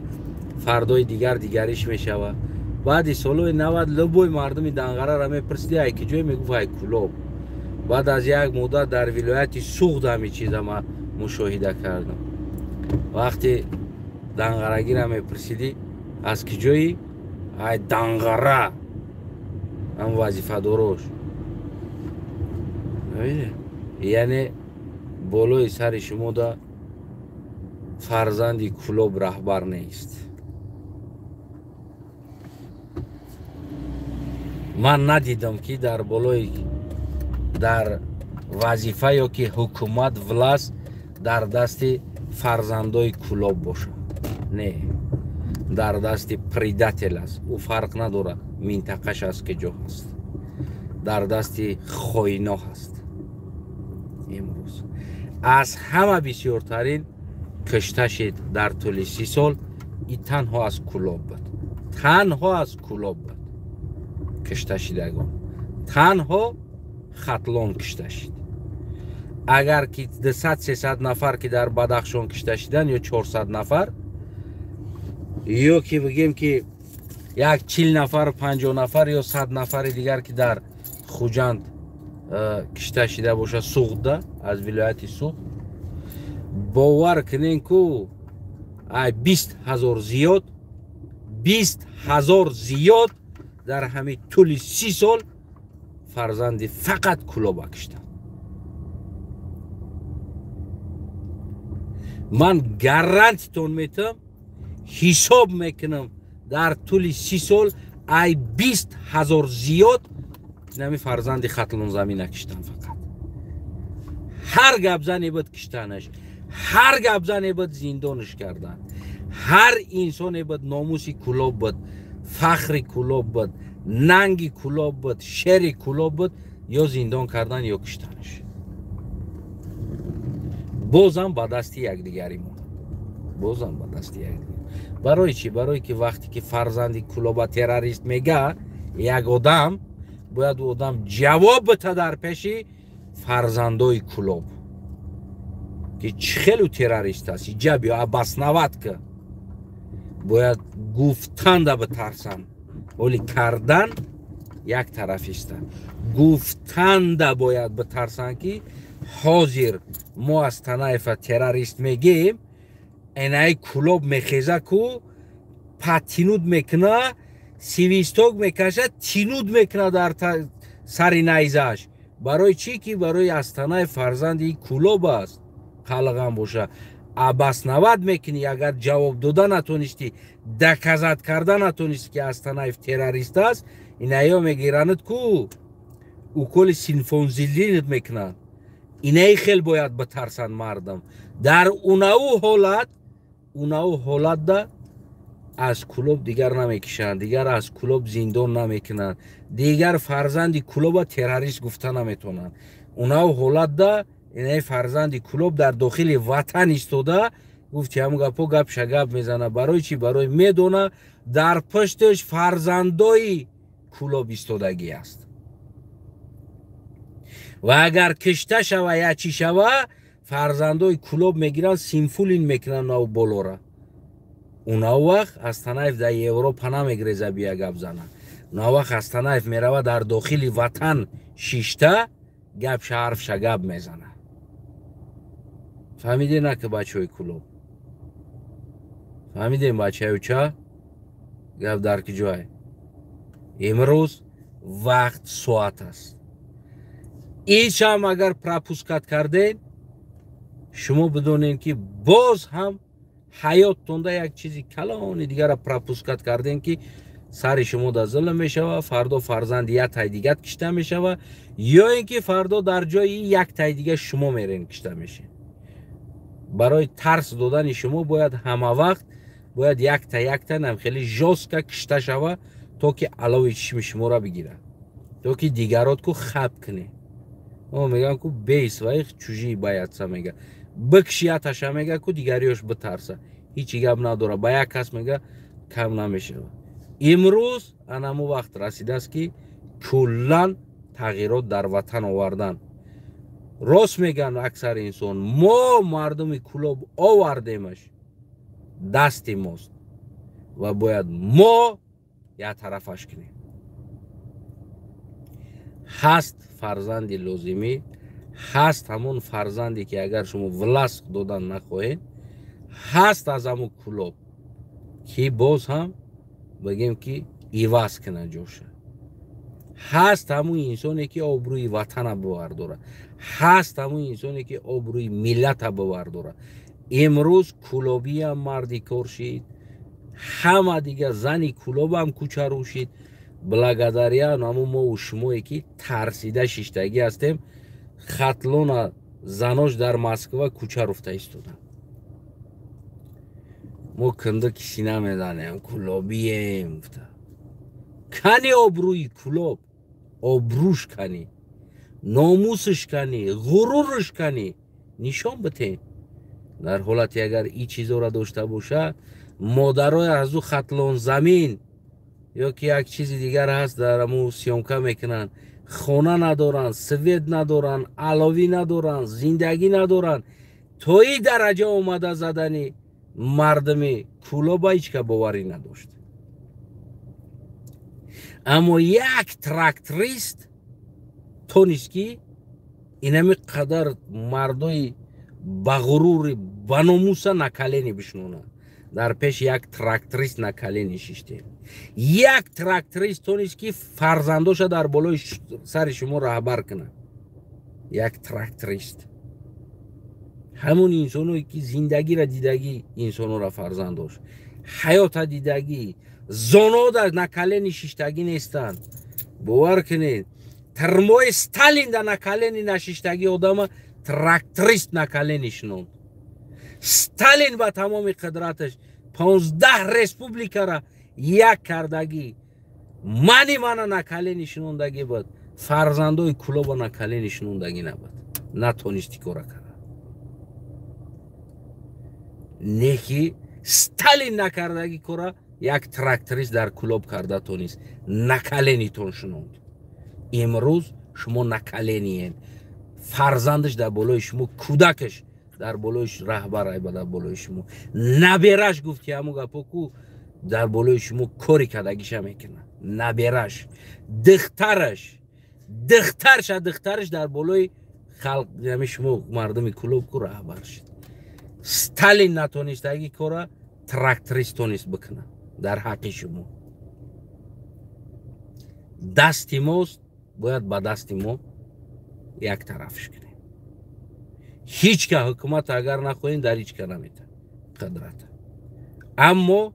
фардои дигар дигариш мешава. Баъди солҳои 90 любой мардуми Данғарара мепурсиди ай ки ҷое, мегуфт ай Кулоб. Баъд аз як муддат дар вилояти Суғд ҳамин чиза ма мушоҳида кардам. Вақте Данғарагира мепурсидӣ аз ки ҷои, ай Данғара, ҳам вазифадорош. Яъне болои сари шумо да фарзанди Кулоб раҳбар нест. Ман надидам ки дар болои дар вазифа ё ки ҳукумат, власт дар дасти фарзандои Кулоб бошад. Не, дар дасти предатель аст. Ӯ фарқ надорад минтақаш аз ки ҷо ҳаст. Дар дасти хоино ҳаст. Имрӯз аз ҳама бисёртарин кишта шид дар тӯли 30 сол и танҳо аз Кулоб буд. Танҳо аз Кулоб буд кишта шидагон. Танҳо Хатлон кишта шид. Агар ки 200-300 нафар ки дар Бадахшон кишта шидан ё 400 нафар, ё ки бигем ки як 40 нафар, 50 нафар ё 100 нафари дигар ки дар Хуҷанд кишта шида боша, Суғдда, аз вилояти Суғд, бовар кунен ку ай 20 000 зиёд, 20 000 зиёд дар ҳамин тӯли 30 сол фарзанди фақат Кулоба киштанд. Ман гарантитон метам, ҳисоб мекунам дар тӯли 30 сол ай 20 000 зиёд нами фарзанди Хатлонзамина киштан фақат. Ҳар гапзане буд киштанаш, ҳар гапзане буд зиндонаш кардан, ҳар инсоне буд номуси Кулоб буд, фахри Кулоб буд, нанги Кулоб буд, шери Кулоб буд, ё зиндон кардан ё киштанаш. Бозам ба дасти якдигари мо. Бозам ба дасти якдигар. Барои чӣ? Барои ки вақте ки фарзанди Кулоба террорист мега, як одам бояд ӯ одам ҷавоб бита дар пеши фарзандои Кулоб ки чӣ хелу террорист аст, иҷа биё обосноват ка. Бояд гуфтанда битарсанд, оли кардан як тарафиста. Гуфтанда бояд битарсанд ки Ҳозир мо Астанаева террорист мегем, энаи Кулоб мехеза ку, патинуд мекуна, свисток мекаша, тинуд мекуна дар сари найзаш. Барои чӣ? Ки барои Астанаев фарзанди Кулоб аст, қалғам боша. Обосновать мекунӣ, агар ҷавоб дода натонистӣ, доказать карда натонистӣ, ки Астанаев террорист аст, инаё мегиранад ку, уколи синфонзилинат мекунанд. Инаи хел бояд битарсанд мардам. Дар унаву ҳолат, унаву ҳолатда аз Кулоб дигар намекишанд, дигар аз Кулоб зиндон намекунанд, дигар фарзанди Кулоба террорист гуфта наметавонанд. Унаву ҳолатда инаи фарзанди Кулоб дар дохили ватан истода гуфти ҳамун гапо гапша гап мезана. Барои чӣ? Барои медона, дар пушташ фарзандои Кулоб истодагӣ аст. Ва агар кишта шава, я чӣ шава, фарзандои Кулоб мегиранд, симфулин мекунанд нав болора. Унав вақт Астанаев дар Европа намегреза бия гап зана. Унав вақт Астанаев мерава, дар дохили ватан шишта гапша ҳарфша гап мезана. Фаҳмиде на ки бачаҳои Кулоб? Фаҳмидем, бачаюча? Гап дар ки ҷой? Имрӯз вақт соат аст. Ичам агар пропускать кардем, шумо бидонем, ки боз ҳам ҳаёттонда як чизи калони дигара пропускать кардем, ки сари шумо да зулм мешава, фардо фарзанди як тай дигат кишта мешава, ё ин ки фардо дар ҷои як тай дига шумо мерен, кишта мешед. Барои тарс додани шумо бояд ҳама вақт бояд якта якта нам хеле жёстко кишта шава, то ки алови чишми шуморо бигирад, то ки дигарот ку хаб кунед. О, мегӯям ку, бей своих, чужие боятся, мега. Бикши аташа, мега ку, дигариёш битарса. Ҳичи гап надора, ба як кас, мега, кам намешава. Имрӯз анаму вақт расидааст, ки куллан тағйирот дар ватан овардан. Рост мегӯянд аксари инсон: мо мардуми Кулоб овардемаш, дасти мост ва бояд мо як тарафаш кунем. Ҳаст фарзанди лозимӣ, ҳаст ҳамон фарзанде, ки агар шумо власть додан нахоҳед, ҳаст аз ҳамун Кулоб, ки боз ҳам бигем, ки иваз кунад ҷоша. Ҳаст ҳамун инсоне, ки обрӯи ватана бивардора, ҳаст ҳамун инсоне, ки обрӯи миллата бивардора. Имрӯз кулобиам марди кор шид, ҳама дига зани Кулобам кӯчарӯ шид, благодаря ҳамун мову шумое, ки тарсида шиштагӣ ҳастем. Хатлона занош дар Москва кӯча руфта истоданд. Мо кунду киси намезанем, кулобием гуфта. Кани обрӯи Кулоб? Обрӯш кани, номусш кани, ғурурш кани, нишон битен. Дар ҳолате агар и чизоро дошта боша, модарои аз ӯ Хатлон замин ё ки як чизи дигар ҳаст, дар аму съёмка мекунанд, хона надоранд, свет надоранд, аловӣ надоранд, зиндагӣ надоранд. То и дараҷа омада задани мардуми Кулоба ҳеҷ ка боварӣ надошт. Аммо як тракторист тонист, ки инами қадар мардои ба ғурури, ба номуса на колени бишнонад. Дар пеши як тракторист на колени шиштем. Як тракторист тонист, ки фарзандоша дар болои сари шумо раҳбар кунад. Як тракторист, ҳамон инсоное, ки зиндагиро дидагӣ, инсонора фарзандош ҳаёта дидагӣ, зонода на колени шиштагӣ нестанд. Бовар кунед, тирмои Сталинда на колени нашиштагӣ одама тракторист на колени шинонд. Сталин ба тамоми қудраташ 15 республикара як кардагӣ, мани мана на колени шинондагӣ буд, фарзандои Кулоба на колени шинондагӣ набуд, натонисти кора кард. Не ки Сталин накардагӣ кора як тракторист дар Кулоб карда тонист, на колени тон шинонд. Имрӯз шумо на колени ен, фарзандаш дар болои шумо, кӯдакаш дар болои раҳбар айба, дар болои шумо набераш гуфти ҳамун гапо ку, дар болои шумо кори кардагиша мекунад. Набераш, духтараш, духтарша, духтараш дар болои Халқ ами шумо мардуми Кӯлоб ку раҳбар шид. Сталин натонистаги кора тракторист тонист бикунад дар ҳаққи шумо. Дасти мост, бояд ба дасти мо як тарафш кунем. Ҳеҷ ка ҳукумат агар нахоҳем, дар ҳеҷ ка намета қудрата. Аммо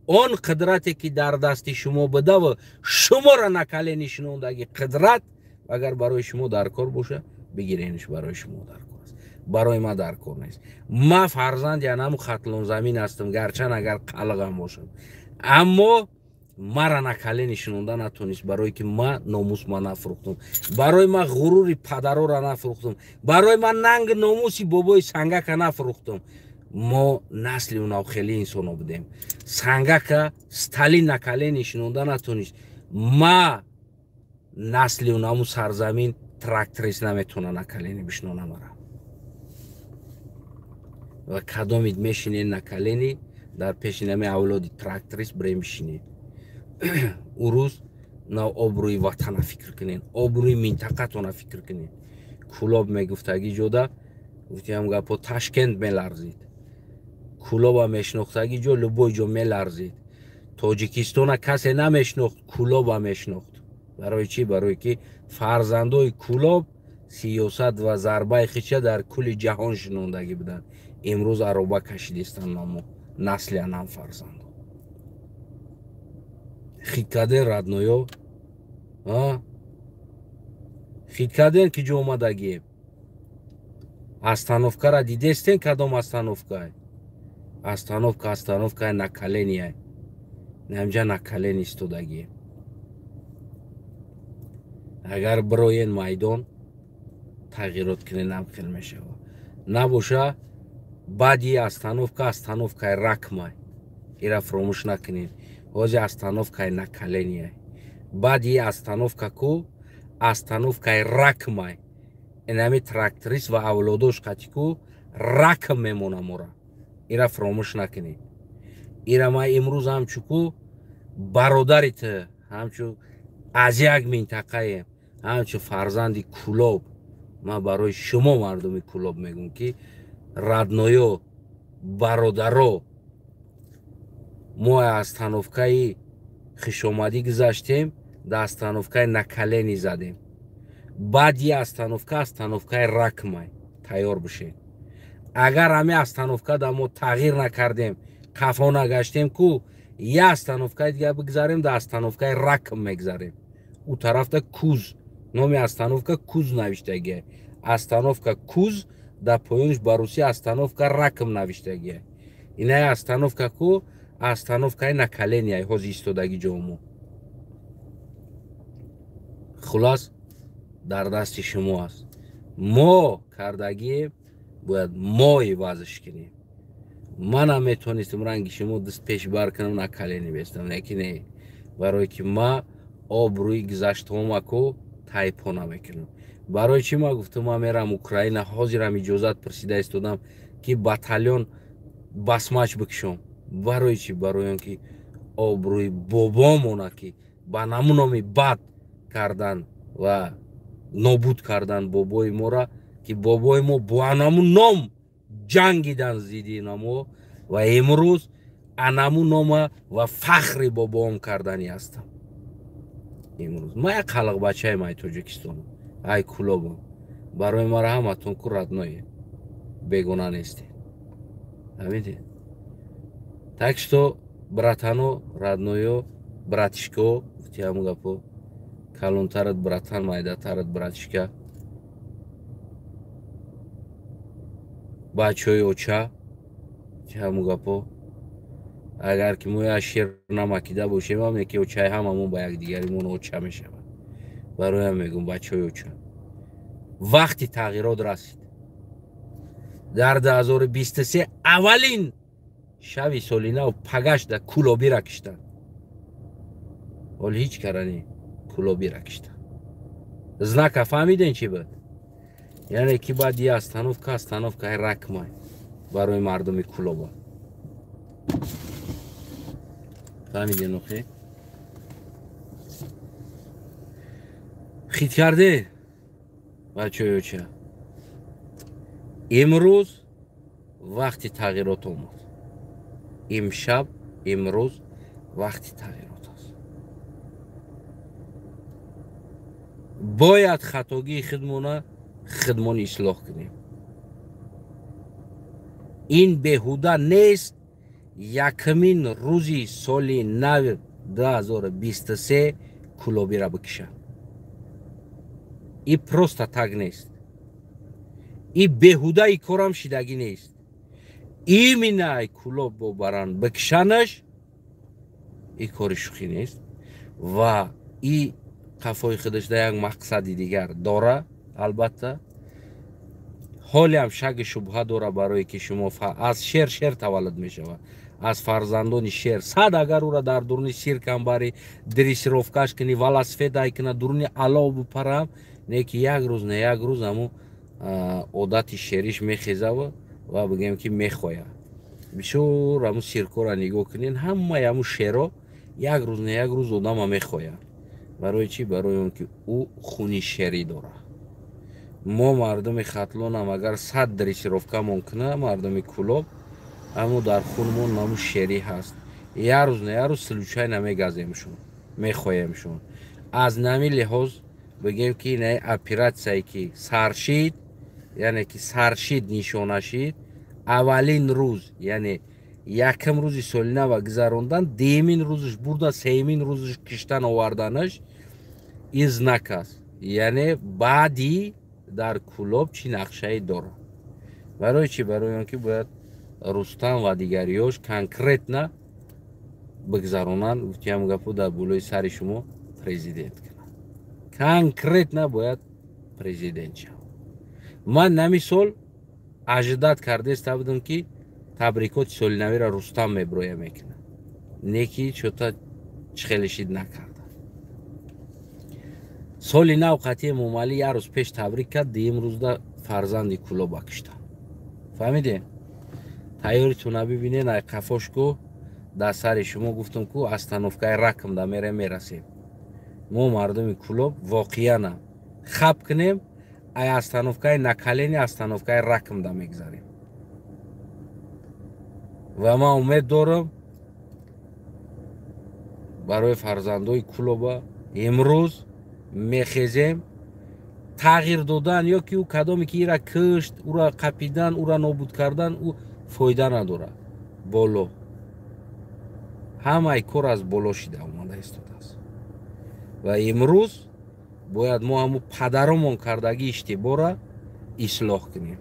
он қудрате ки дар дасти шумо будаву шуморо на колени шинондаги қудрат, агар барои шумо дар кор боша, бигиренш, барои шумо дар кор аст, барои ма дар кор нест. Ма фарзанди анаму Хатлонзамин ҳастам, гарчанд агар қалғам бошам, аммо мара на колени шинонда натонист, барое ки ма номус ма нафурӯхтум, барои ма ғурури падарора нафурӯхтум, барои ма нанг номуси бобои Сангака нафурӯхтум. Мо насли унав хеле инсоно будем. Сангака Сталин на колени шинонда натонист, ма насли унаму сарзамин тракторист наметона на колени бишинона мара. Ва кадомид мешинен на колени дар пеши нами авлоди тракторист брем бишинед. Урӯз на обрӯи ватана фикр кунед, обрӯи минтақатона фикр кунед. Кӯлоб мегуфтагӣ ҷода гуфтиам гапо, Ташкент меларзид. Кӯлоба мешинохтагӣ ҷо любой ҷо меларзид. Тоҷикистона касе намешинохт, Кӯлоба мешинохт. Барои чӣ? Барое ки фарзандои Кӯлоб сиёсат ва зарбаи хича дар кулли ҷаҳон шинондагӣ буданд. Имрӯз ароба кашидистанд мамо насли анам фарзандо. Хит карден, родной ё, хит карден, ки ҷо омадагием. Остановка ра дидестен, кадом остановка? Остановка, остановка на колени я, намҷа на колени истодагием. Агар бироен майдон тағйирот кунен, хел мешава. Набоша, баъди остановка остановка и ракмай, ира фуромӯш накунед. Ҳози остановка и на колени я, баъди остановка ку остановка и ракмай. Инами тракторист ва авлодош қати ку ракм мемона мора, ира фуромӯш накунед. Ира ма имрӯз ҳамчу ку бародари ту, ҳамчу аз як минтақаем, ҳамчу фарзанди Кӯлоб, ман барои шумо мардуми Кӯлоб мегӯм, ки родной ё, бародаро, мо остановка и хушомадӣ гузаштем, да остановка и на колени задем. Баъди остановка остановка и ракмай, тайёр бишед. Агар ҳами остановка да мо тағйир накардем, қафо нагаштем ку, я остановка и дига бигзарем, да остановка и ракм мегзарем. Ӯ тарафта куз, номи остановка куз навиштагия, остановка куз, дар поёниш ба русӣ остановка ракм навиштагия. Инаи остановка ку остановка и на колени яй ҳози истодаги ҷомо. Хулас, дар дасти шумо аст. Мо кардагием, бояд мо ивазш кунем. Манам метавонистам ранги шумо даст пешбар кунам, на колени бестам, лекин не, барое ки ма обрӯи гузаштаомаку тайпо намекунам. Барои чӣ ма гуфтам, ма мерам Украина, ҳозирам иҷозат пурсида истодам, ки батальон басмач бикушом. Барои чӣ? Барои он ки обрӯи бобомона, ки ба наму номи бад кардан ва нобуд кардан бобои мора, ки бобои мо бо анаму ном ҷангидан зидди намо, ва имрӯз анаму нома ва фахри бобоом кардани ҳастам. Имрӯз ма як қалиқбачаем, ай Тоҷикистонам, ай Кӯлобам. Барои мара ҳаматон ку родной е, бегона нестед, фаҳмидед? Так что, братан о, родной ё, братишка о, гуфти ҳаму гапо, калонтарат братан, майдатарат братишка, бачаҳои оча, ҳаму гапо. Агар ки мо як шер намакида бошем ҳам, яки очаи ҳамамон ба якдигаримон оча мешавад. Бароям мегӯм, бачаҳои оча, вақти тағйирот расид. Дар 2023 аввалин шаби соли нав пагаш да кӯлобира киштанд. Ҳоли ҳеҷ карани кӯлобира киштанд. Знак а фаҳмиден чӣ буд? Яъне ки баъд я остановка остановка и ракмай барои мардуми Кӯлоба. Фаҳмиден? Охе, хит карде, бачаҳои оча. Имрӯз вақти тағйирот омад. Имшаб, имрӯз вақти тағйирот аст. Бояд хатогии худмона худмон ислоҳ кунем. Ин беҳуда нест. Якмин рӯзи соли нави 2023 Кулобира бикишанд. И просто так нест. И беҳуда и корам шидагӣ нест. Именно ай Кулоб бобаран бикишанаш и кори шӯхӣ нест ва и қафои худаш да як мақсади дигар дора. Албатта ҳолиам шаки шубҳа дора, барое ки шумо аз шер шер таваллуд мешавад, аз фарзандони шер. Сад агар ӯра дар дуруни сиркам бари дрессировкаш кунӣ, велосипед ай куна, дуруни алов бипарам, не ки як рӯз не як рӯз ҳамун одати шериш мехезава ва бигем ки мехояд. Бисёр ҳамун сиркора нигоҳ кунед, ҳамаи ҳамун шеро як рӯз не як рӯз одама мехояд. Барои чӣ? Барои он ки ӯ хуни шерӣ дорад. Мо мардуми Хатлонам агар 100 дрессировкамон куна, мардуми Кулоб, аммо дар хунмон наму шерӣ ҳаст. Як рӯз не як рӯз случайно мегаземшон, мехоҳемшон. Аз нами лиҳоз бигем ки ин оператсияе ки саршид, яъне ки саршид нишона шид, аввалин рӯз, яъне якм рӯзи соли нава гузарондан, дуюмин рӯзаш бурда, сеюмин рӯзаш киштан оварданаш ин знак аст. Яъне баъди дар Кулоб чӣ нақшае дорад. Барои чӣ? Барои он ки бояд Рустам ва дигариёш конкретно бигзаронанд, гуфтиам гапу дар болои сари шумо президент кунанд. Конкретно бояд президент шавад. Ман нами сол аждат кардаиста будам ки табрикоти соли навиро Рустам меброя мекунад. Не ки чота чӣ хеле шид накарда. Соли нав қатъи Эмомалӣ як рӯз пеш табрик кард, дуюм рӯзда фарзанди Кулоба киштанд. Фаҳмидем? Тайёритона бибинен, ай қафош ку дар сари шумо гуфтам ку остановкаи ракм да мерем мерасем. Мо мардуми Кулоб воқеанам хаб кунем, ай остановкаи накалени остановкаи ракм да мегзарем. Ва ман умед дорам барои фарзандои Кулоба имрӯз мехезем тағйир додан ё ки ӯ кадоме ки ира кишт, ӯра қапидан, ӯра нобуд кардан, ӯ фоида надорад. Боло ҳамаи кор аз боло шида омада истодааст. Ва имрӯз бояд мо ҳамун падаромон кардагӣ иштибоҳра ислоҳ кунем.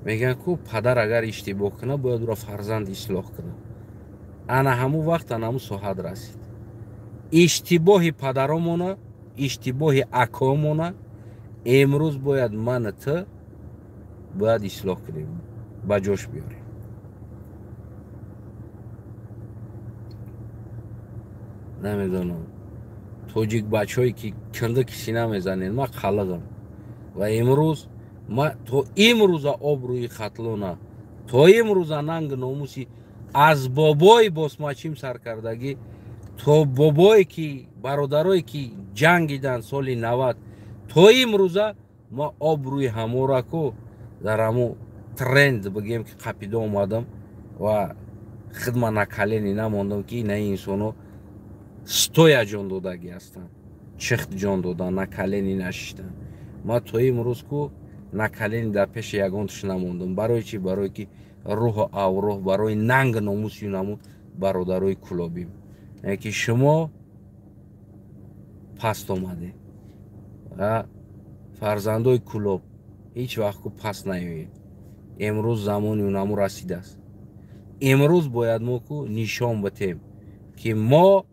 Мегӯянд ку падар агар иштибоҳ кунад, бояд ӯро фарзанд ислоҳ кунад. Ана ҳамун вақт ана ҳамун соҳат расид. Иштибоҳи падаромона, иштибоҳи акомона имрӯз бояд ман ту бояд ислоҳ кунем, ба ҷош биёрем. Намедонам тоҷик бачаҳое ки кинда киси намезанед, ман қалиғам. Ва имрӯз ма то имрӯза обрӯи Хатлона, то имрӯза нанги номуси аз бобои босмачим саркардагӣ то бобое ки бародарое ки ҷангидан соли 90 то имрӯза ма обрӯи ҳамора ку дар ҳамун тренд бигем ки қапида омадам ва хидма накалени намондам ки ина инсоно стоя ҷон додагӣ ҳастанд, чихт ҷон додан, накалени нашиштан. Ма то имрӯз ку накалени дар пеши ягонташ намондам. Барои чӣ? Барое ки рӯҳу авроҳ, барои нанг номуси намуд бародарои Кулобим. Яъне ки шумо паст омадед. Фарзандои Кулоб ҳеҷ вақт ку паст наёед. Имрӯз замони унаму расидааст. Имрӯз бояд мо ку нишон битем ки мо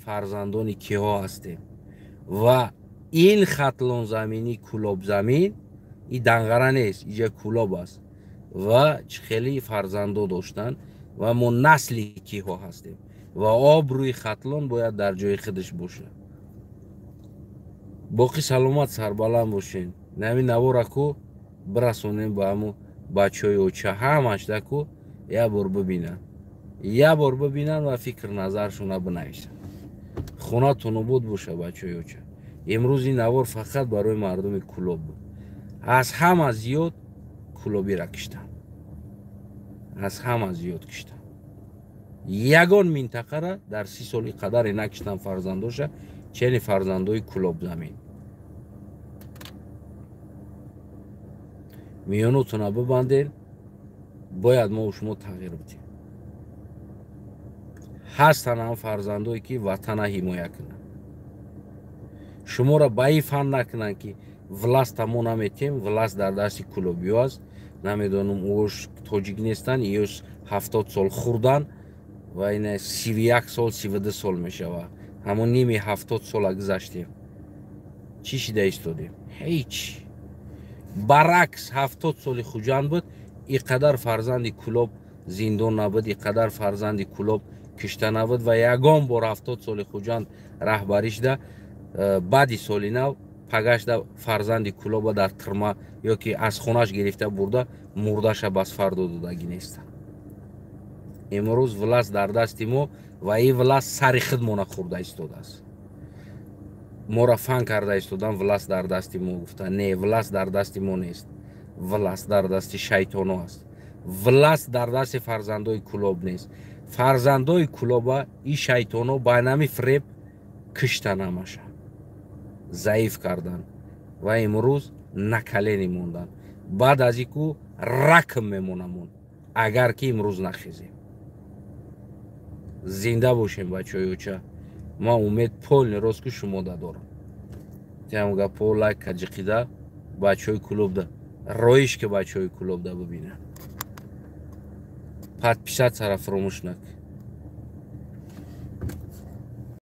фарзандони киҳо ҳастем ва ин Хатлонзамини Кулобзамин и Данғара нест, иҷа Кулоб аст ва чӣ хеле фарзандо доштанд ва мо насли киҳо ҳастем ва обрӯи Хатлон бояд дар ҷои худаш бошад. Боқӣ саломат, сарбаланд бошед. Нами навора ку бирасонем ба ҳамун бачаҳои оча, ҳамашда ку як бор бибинанд, як бор бибинанд ва фикр назаршона бинависанд. Хонатон обод боша бачаҳои оча. Имрӯз ин навор фақат барои мардуми Кулоб буд. Аз ҳама зиёд кулобира киштанд, аз ҳама зиёд киштанд. Ягон минтақара дар 30 соли қадаре накиштанд фарзандоша, чени фарзандои кулобзамин. Миёнотона бибанден, бояд мо шумо тағйир бидем. Ҳастанд ҳам фарзандое ки ватана ҳимоя кунанд. Шуморо ба ин фан накунанд, ки власта мо наметем, власт дар дасти кулобиё аст. Намедонам, ӯш тоҷик нестанд, ёш 70 сол хурдан ва ина 31 сол, 32 сол мешавад. Ҳамон ними 70 сола гузаштем. Чӣ шида истодем? Ҳеҷ. Баръакс, 70 соли Хуҷанд буд, и қадар фарзанди Кулоб зиндон набуд, и қадар фарзанди Кулоб кишта набуд ва ягон бор 70 соли Хуҷанд раҳбарӣ шуда, баъди соли нав пагашда фарзанди Кулоба дар тирма ё ки аз хонаш гирифта бурда мурдаша бас фардо додагӣ нестанд. Имрӯз власт дар дасти мо ва ин власт сари худмона хӯрда истодааст. Моро фан карда истодан, власт дар дасти мо гуфта. Не, власт дар дасти мо нест, власт дар дасти шайтоно аст, власт дар дасти фарзандои Кулоб нест. Фарзандои Кулоба и шайтоно ба нами фиреб киштан, ҳамаша заиф кардан ва имрӯз накалени мондан. Баъд аз ин ку ракм мемонамон, агар ки имрӯз нахезем. Зинда бошем, бачаҳои оча. Ман умед полный рост ки шумо дадорам. Тям гапо лайк каҷиқида бачаҳои Кулобда роиш, ки бачаҳои Кулобда бибинанд. Подписаться ра фаромӯш накун.